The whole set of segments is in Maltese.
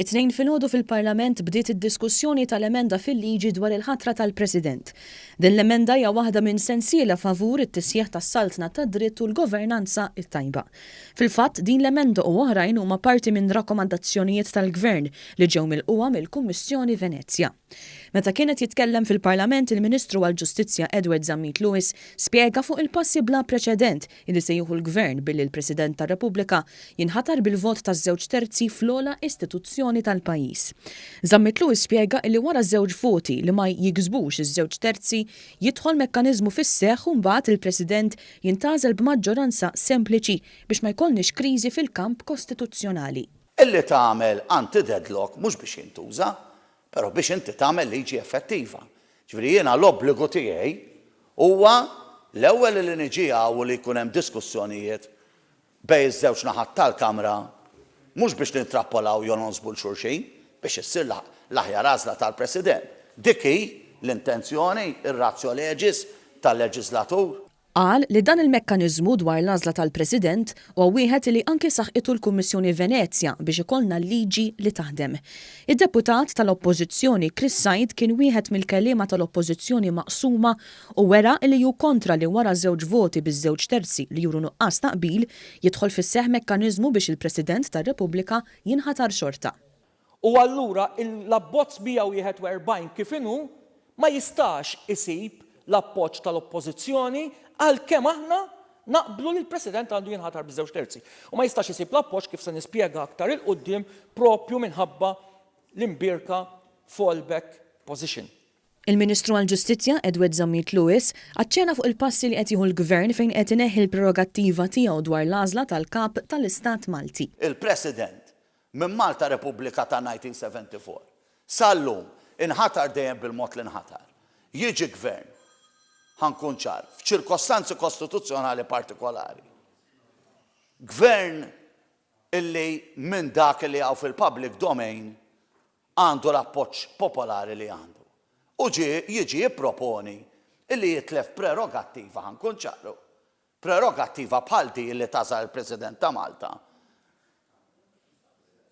It-Tnejn filgħodu fil-Parlament bdiet id-diskussjoni tal-emenda fil-liġi dwar il-ħatra tal-President. Din l-emenda hija waħda minn sensiela favur it-tisħiħ tas-saltna tad-dritt u l-governanza t-tajba. Fil-fatt, din l-emenda u oħrajn huma parti minn rakkomandazzjonijiet tal-Gvern li ġew milqugħa mill-Kummissjoni Venezja. Meta kien qed jitkellem fil-Parlament, il-Ministru għall-Ġustizzja Edward Zammit Lewis spjega fuq il-passi bla preċedent li se jieħu l-Gvern billi l-President tar-Repubblika jinħatar bil-vot ta' żewġ terzi fl-ogħla istituzzjoni tal-pajjiż. Zammit Lewis spjega illi wara żewġ voti li ma jiksbux iż-żewġ terzi jidħol mekkaniżmu fis-seħħ u mbagħad il-President jintgħażel b'maġġoranza sempliċi biex ma jkollniex kriżi fil-kamp kostituzzjonali. Illi tagħmel anti-deadlock mhux biex jintuża, Però biex inti tagħmel liġi effettiva. Ġifieri jiena l-obbligu tiegħi huwa l-ewwel li niġi hawn u li jkun hemm diskussjonijiet bejn iż-żewġ naħat tal-Kamra mhux biex nintrappolaw jew nonsbu 'l xulxin, biex issir l-aħjar għażla tal-President. Dik hi l-intenzjoni, ir-ratio legis tal-leġiżlatur. Qal li dan il-mekkaniżmu dwar l-għażla tal-President huwa wieħed li anki saħqitu l-Kummissjoni Venezja biex ikollna liġi li taħdem. Id-Deputat tal-Oppożizzjoni Chris Said kien wieħed mill-kelliema tal-Oppożizzjoni maqsuma u wera li hu kontra li wara żewġ voti biż-żewġ terzi li juru nuqqas ta' qbil jidħol fis-seħħ mekkaniżmu biex il-President tar-Repubblika jinħatar xorta. U allura l-abbozz 141 kif inhu ma jistax isib l-appoġġ tal-Oppożizzjoni għalkemm aħna naqblu li l-President għandu jinħatar biż-żewġ terzi. U ma jistax isib l-appoġġ kif se nispjega aktar 'il quddiem proprju minħabba l-imbierka fallback position. Il-Ministru għall-Ġustizzja, Edward Zammit Lewis, aċċena fuq il-passi li qed jieħu l-Gvern fejn qed ineħħi l-prerogattiva tiegħu dwar l-għażla tal-Kap tal-Istat Malti. Il-President Minn Malta Repubblika ta' 1974 sal-lum inħatar dejjem bil-mod li nħatar. Jiġi gvern, ħa nkun ċar, f'ċirkostanzi kostituzzjonali partikolari. Gvern illi minn dak li hawn fil-public domain għandu l-appoġġ popolari li għandu. U ġie jiġi jipproponi illi jitlef prerogattiva, ħa nkun ċar, Prerogattiva bħal din li tagħżal il-President ta' Malta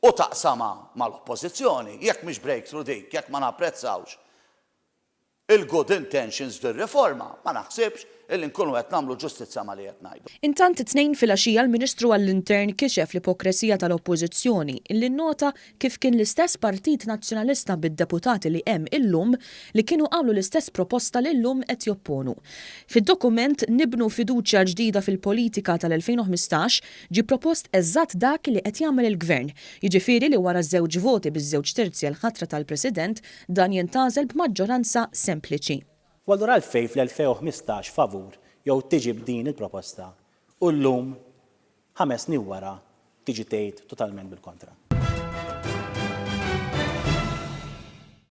u taqsamha mal-Oppożizzjoni, jekk mhix breakthrough dik, jekk ma napprezzawx il-good intentions f'dir-riforma, ma naħsibx illi nkunu qed nagħmlu ġustizzja ma' li qed ngħidu. Intant it-Tnejn filgħaxija l-Ministru għall-Intern kixef l-ipokresija tal-Oppożizzjoni illi nnota kif kien l-istess Partit Nazzjonalista bid-deputati li hemm illum li kienu għamlu l-istess proposta li llum qed jopponu. Fid-dokument Nibnu Fiduċja Ġdida fil-Politika tal-2015 ġie propost eżatt dak li qed jagħmel il-Gvern, jiġifieri li wara żewġ voti biż-żewġ terzi għall-ħatra tal-President dan jintgħażel b'maġġoranza sempliċi. U allura għalfejn fl-2015 favur jew tiġi b'din il-proposta u llum, ħames snin wara, tiġi tgħid totalment bil-kontra?